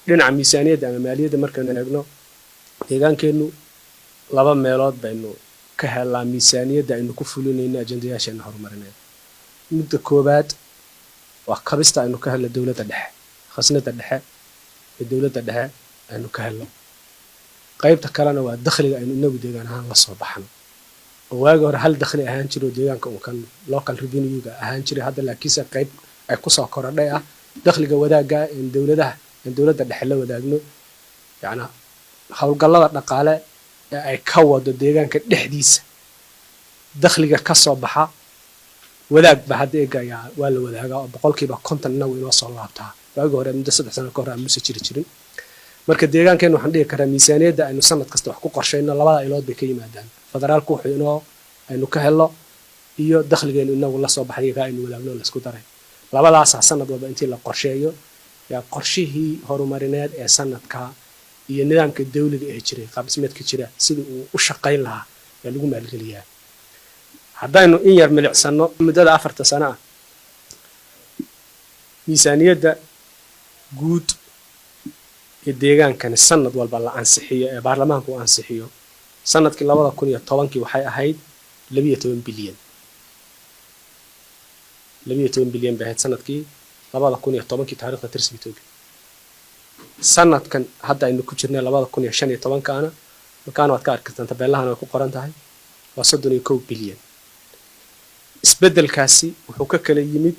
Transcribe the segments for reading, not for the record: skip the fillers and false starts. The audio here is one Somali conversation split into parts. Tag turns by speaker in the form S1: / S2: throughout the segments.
S1: Dhinaca miisaaniyadda ama maaliyadda markaynu eegno, deegaankeennu laba meelood baynu ka helnaa miisaaniyadda aynu ku fulinayno ajendayaasheena horumarineed. Midda koowaad waa kabista aynu ka helno dowladda dhexe, khasnada dhexe ee dowladda dhexe aynu ka helno. Qaybta kalena waa dakhliga aynu inagu deegaan ahaan la soo baxno, oo waagi hore hal dakhli ahaan jiro oo deegaanka uu kan local revenue-ga ahaan jiray. Hadda laakiinse qayb ay kusoo korodhay ah dakhliga wadaagga een dowladaha een dowladda dhexe la wadaagno, yacnaa howlgallada dhaqaale ee ay ka wado deegaanka dhexdiisa. Dakhliga ka soo baxa wadaag ba hadda eegayaa, waa la wadaagaa oo 50% inagu inoo soo laabtaa. Waagi hore, muddo 3 sano ka hor, aan muse jiri jirin. Marka deegaankeenu waxaan dhihi karaa miisaaniyadda aynu sanad kasta wax ku qorshayno labada ilood bay ka yimaadaan: federaalku wuxuu inoo aynu ka helno iyo dakhligeenu inagu la soo baxay kaa aynu wadaagno laysku daray. Labadaasaa sanad walba intii la qorsheeyo yaa qorshihii horumarineed ee sanadka iyo nidaamka dawliga ee jiray, qaab dhismeedka jira, sidii uu u shaqayn lahaa yaa lagu maalgeliyaa. Haddaynu in yar milicsano muddada 4ta sano ah, miisaaniyadda guud ee deegaankani sanad walba la ansixiyo ee baarlamaanku uu ansixiyo, sanadkii 2010-kii waxay ahayd 12 bilyan. 12 bilyan bay ahayd sanadkii 2010-kii taarikhda tirsiga Etoobiya. Sanadkan hadda aynu ku jirnay, 2015-kaana, halkaana waad ka arki kartaan, tabeellahana way ku qoran tahay, waa 31 bilyan. Isbeddelkaasi wuxuu ka kala yimid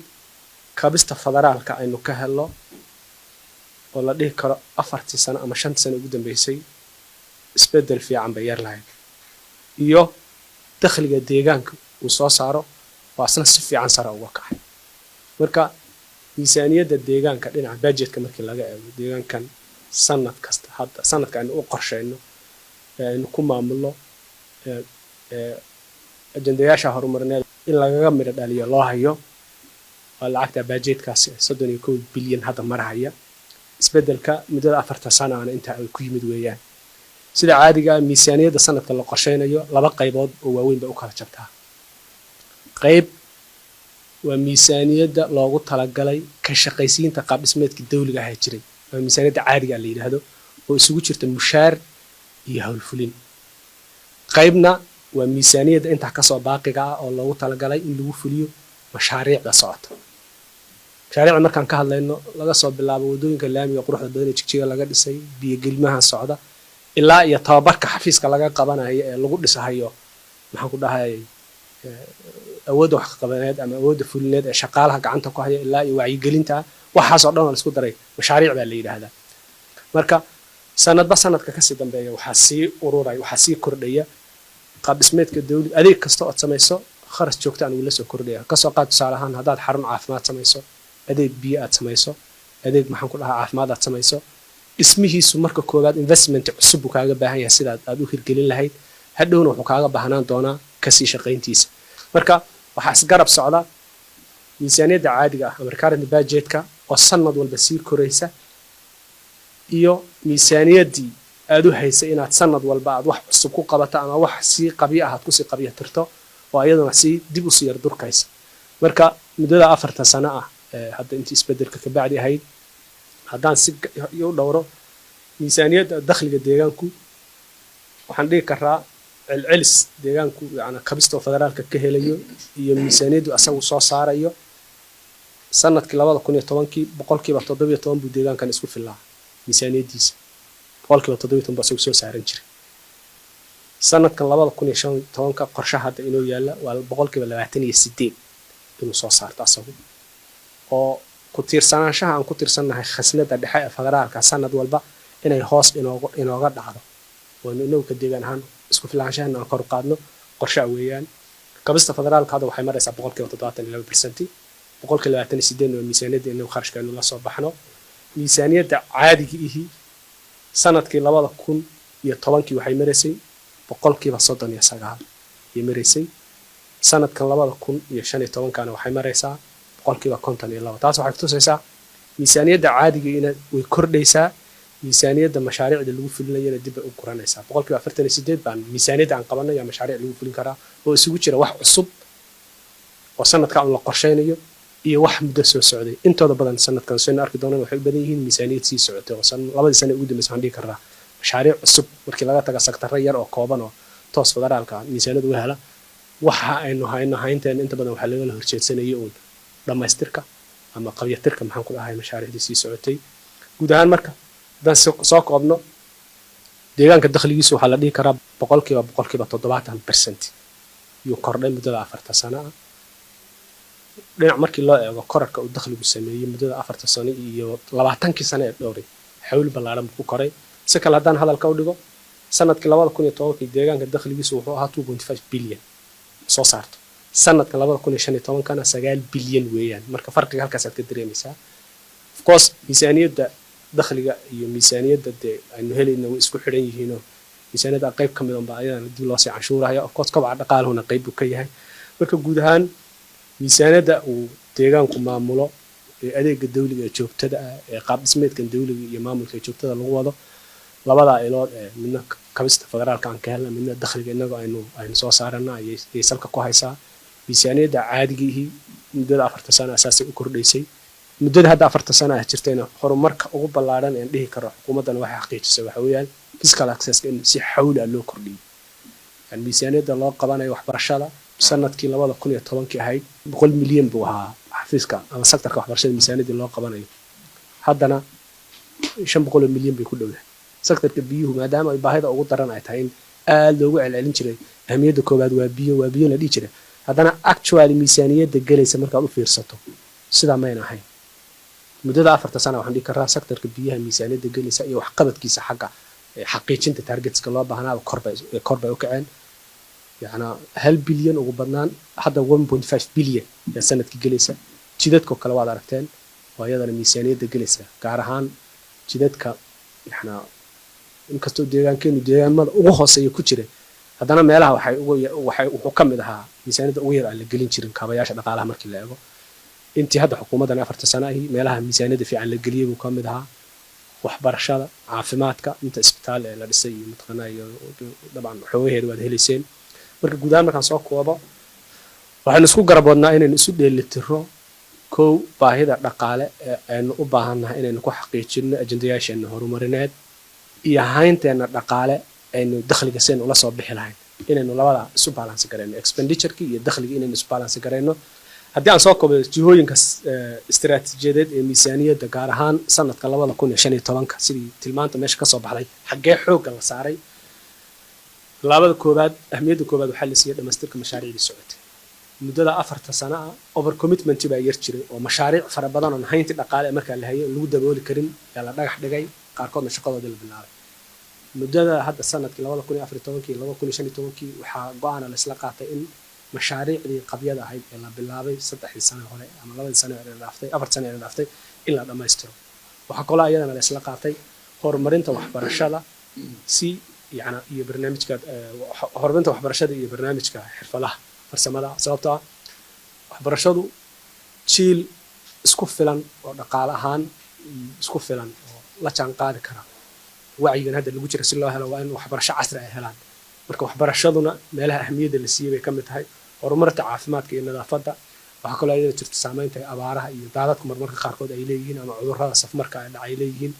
S1: kabista federaalka aynu ka helno, oo la dhihi karo 4tii sano ama 5-tii sano ugu dambeysay isbeddel fiican bay yar lahayd, iyo dakhliga deegaanka uu soo saaro oo asna si fiican sare uga kacay. Marka miisaaniyadda deegaanka dhinaca budgetka markii laga eego, deegaankan sanad kasta hadda sanadka aynu u qorshayno ee aynu ku maamulno ajendayaasha horumarineed in lagaga midho dhaliyo loo hayo, waa lacagta budgetkaasi 31 bilyan hadda marahaya. Isbeddelka muddada 4ta sanaana intaa ay ku yimid weeyaan. Sida caadiga, miisaaniyadda sanadka la qorshaynayo laba qaybood oo waaweyn bay u kala jabtaa. Qayb waa miisaaniyadda loogu talagalay ka shaqaysiinta qaab dhismeedka dawliga ah ee jiray, waa miisaaniyadda caadiga la yidhaahdo, oo isugu jirta mushaar iyo howlfulin. Qaybna waa miisaaniyadda intaa kasoo baaqiga ah oo loogu talagalay in lagu fuliyo mashaariicda socota. Mashaariicda markaan ka hadlayno, laga soo bilaabo waddooyinka laamiga quruxda badan ee Jigjiga laga dhisay, biyogelmaha socda, ilaa iyo tababarka xafiiska laga qabanayo ee lagu dhisahayo, maxaan ku dhahay, awoodda waxqabaneed ama awoodda fulineed ee shaqaalaha gacanta ku haya, ilaa iyo wacyigelinta, waxaas oo dhan oo la isku daray mashaariic baa la yidhaahdaa. Marka sanadba sanadka kasii dambeeya waxaa sii ururay, waxaa sii kordhaya qaab dhismeedka dawlad. Adeeg kasta ood samayso kharas joogta aan wula soo kordhaya. Kasoo qaad tusaale ahaan, haddaad xarun caafimaad samayso, adeeg biyo aad samayso, adeeg, maxaan ku dhahaa, caafimaad aad samayso, dhismihiisu marka koowaad investment cusub buu kaaga baahan yahay sidaad aad u hirgelin lahayd. Hadhowna wuxuu kaaga baahnaan doonaa kasii shaqayntiisa. Marka waxaa isgarab socda miisaaniyadda caadiga ah ama recurrent budgetka oo sanad walba sii koraysa iyo miisaaniyaddii aad u haysay inaad sanad walba aad wax cusub ku qabato ama wax sii qabyo ah aad kusii qabyo tirto, oo iyaduna sii dib usii yar durkaysa. Marka muddada 4ta sano ah hadda intii isbedelka kabacdi ahayd, haddaan si u dhowro miisaaniyadda dakhliga deegaanku, waxaan dhihi karaa celcelis deegaanku, yani kabistoo federaalka ka helayo iyo miisaaniyaddu asagu soo saarayo, sanadkii 2010-kii 17% buu deegaankan isku filaa miisaaniyaddiisa, 17% buu asagu soo saaran jiray. Sanadkan 2015-ka qorshaha hadda inoo yaalla waa 28% inuu soo saarto asagu, oo ku tiirsanaanshaha aan ku tiirsannahay khasnada dhexe ee federaalka sanad walba inay hoos inooga dhacdo, waanu inagu ka deegaan ahaan isku filaanshaheena aan kor u qaadno qorshaha weeyaan. Kabista federaalka hadda waxay maraysaa 72%, 28%-na waa miisaaniyadda inagu kharashka aynu la soo baxno. Miisaaniyadda caadiga ihi sanadkii 2010-kii waxay maraysay 39% ayay maraysay. Sanadkan 2015-kana waxay maraysaa 52%. Taas waxay kutusaysaa miisaaniyadda caadiga ina way kordhaysaa, miisaaniyadda mashaariicda lagu fulinayana dib bay u guranaysaa. 48% baan miisaaniyadda aan qabanay yaa mashaariic lagu fulin karaa, oo isugu jira wax cusub oo sanadka un la qorshaynayo. Iyo wax muddo soo socday intooda badan sanadkan soo arki doonaan waxay u badan yihiin miisaaniyad sii socotay oo 2dii sano ugu dambeysay. Waxaan dhihi karnaa mashaariic cusub markii laga taga sector-ro yar oo kooban oo toos federaalka miisaaniyad uga hela, waxa aynu hayno haynteena inta badan waxaa lagala horjeedsanayay uun dhammaystirka ama qabyatirka, maxaan ku dhahay, mashaariicdii sii socotay guud ahaan. Marka haddaan soo koobno, deegaanka dakhligiisu waxaa la dhihi karaa 70% yuu kordhay muddada 4ta sano ah. Dhinac markii loo eego korarka uu dakhligu sameeyey muddada 4ta sano iyo 20kii sano ee dhowray, xawli ballaaran buu ku koray. Si kale haddaan hadalka u dhigo, sanadkii 2010kii deegaanka dakhligiisu wuxuu ahaa 2.5 billion soo saarto, sanadka 2015-kana 9 bilyan weeyaan. Marka farqiga halkaasaad ka dareemaysaa. Of course, miisaaniyadda dakhliga iyo miisaaniyadda dee aynu helayna way isku xidhan yihiinoo miisaaniyadda qayb ka mid unbaa ayadana dib loosii canshuurahaya. Of course, kobaca dhaqaaluhuna qayb buu ka yahay. Marka guud ahaan miisaaniyadda uu deegaanku maamulo ee adeega dawliga ee joogtada ah ee qaab dhismeedkan dawliga iyo maamulka ee joogtada lagu wado, labadaa ilood ee midna kabista federaalka aan ka helna, midna dakhliga innaga aynu soo saarana, ayay salka ku haysaa. Miisaaniyadda caadigihii muddada 4ta sano asaasay u kordhaysay. Muddada hadda 4ta sano ah jirtayna, horumarka ugu ballaaran een dhihi karo xukuumaddana waxay xaqiijisay waxa weeyaan fiscal accesska in si xawli ah loo kordhiyey. Yani miisaaniyadda loo qabanayo waxbarashada sanadkii 2010kii ahayd 100 milyan buu ahaa xafiiska ama sector-ka waxbarashada miisaaniyaddii loo qabanayo, haddana 500 milyan bay ku dhowdahay. Sector-ka biyuhu, maadaama ay baahida ugu daran ay tahay in aada loogu celcelin jiray, ahmiyadda koowaad waa biyo, waa biyo la dhihi jiray, haddana actually miisaaniyadda gelaysa markaad u fiirsato sidaa mayna ahayn. Muddada 4ta sana waxaan dhihi karaa sector-ka biyaha miisaaniyadda gelaysa iyo waxqabadkiisa xagga xaqiijinta targetska loo baahnaaba kor bay u kaceen. Yacnaa 1 bilyan ugu badnaan, hadda 1.5 bilyan yaa sanadkii gelaysa. Jidadkoo kale waad aragteen, waa iyadana miisaaniyadda gelaysa, gaar ahaan jidadka. Yacnaa inkastoo deegaankeenu deegaamada ugu hooseeya ku jiray, haddana meelaha waxay ugu waxay wuxuu ka mid ahaa miisaaniyadda ugu yar aan la gelin jirin kaabayaasha dhaqaalaha markii la eego. Intii hadda xukuumaddan 4ta sano ahi, meelaha miisaaniyadda fiican la geliyey buu ka mid ahaa. Waxbarashada, caafimaadka, inta isbitaal ee la dhisay iyo mataqaanaa iyo dabcan xoogaheeda waad helayseen. Marka guud ahaan markaan soo koobo, waxaynu isku garab wadnaa inaynu isu dheelitiro: kow, baahida dhaqaale ee aynu u baahannahay inaynu ku xaqiijino ajendayaasheena horumarineed, iyo haynteenna dhaqaale aynu dakhliga seen ula soo bixi lahayn, inaynu labada isu balance garayno, expenditureki iyo dakhliga inaynu isu balance garayno. Haddii aan soo koobo jihooyinka istiraatiijiyadeed ee miisaaniyadda, gaar ahaan sanadka 2015-ka, sidii tilmaanta meesha kasoo baxday, xaggee xoogga la saaray? Tallaabada koowaad, ahmiyadda koowaad waxaa la siiyey dhamaystirka mashaariicdii socotay muddada 4ta sano ah. Over commitment baa yar jiray oo mashaariic fara badan oon hayntii dhaqaale ee markaa la hayay lagu dabooli karin yaa la dhagax dhigay, qaarkoodna shaqadoodii la bilaabay. Muddada hadda sanadkii 2014-kii, 2015-kii, waxaa go-aana laisla qaatay in mashaariicdii qabyada ahayd ee la bilaabay 3dii sano hore ama 2dii sano ee la dhaaftay, 4 sano ee la dhaaftay, in la dhammaystiro. Waxaa kaloo iyadana laisla qaatay horumarinta waxbarashada si yana iyo barnaamijka horumarinta waxbarashada iyo barnaamijka xirfadaha farsamada, sababtoo ah waxbarashadu jiil isku filan oo dhaqaale ahaan isku filan oo la jaan qaadi kara wacyigan hadda lagu jira si loo helo, waa in waxbarasho casri ay helaan. Marka waxbarashaduna meelaha ahmiyadda la siiyey bay ka mid tahay. Horumarta caafimaadka iyo nadaafadda. Waxaa kaloo iyadana jirta saameynta ay abaaraha iyo daadadku marmarka qaarkood ay leeyihiin ama cudurrada safmarka ay dhacay leeyihiin,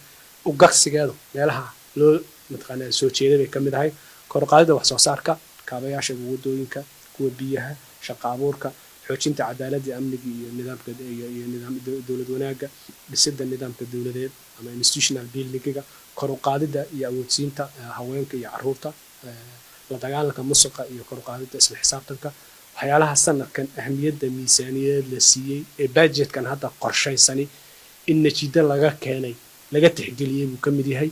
S1: ugagsigeedu meelaha loo mataqaanaa soo jeeday bay ka mid ahay. Kor u qaadida wax soo saarka, kaabayaasha wadooyinka, kuwa biyaha, shaqo abuurka, xoojinta cadaaladda, amniga iyo nidaamka iyo nidaam dowlad wanaagga, dhisidda nidaamka dowladeed ama institutional buildingiga, kor u qaadidda iyo awoodsiinta haweenka iyo caruurta, la dagaalanka musuqa iyo kor u qaadidda isla xisaabtanka. Waxyaalaha sanadkan ahmiyadda miisaaniyadeed la siiyey ee budgetkan hadda qorshaysani in natiijo laga keenay laga tixgeliyey buu ka mid yahay.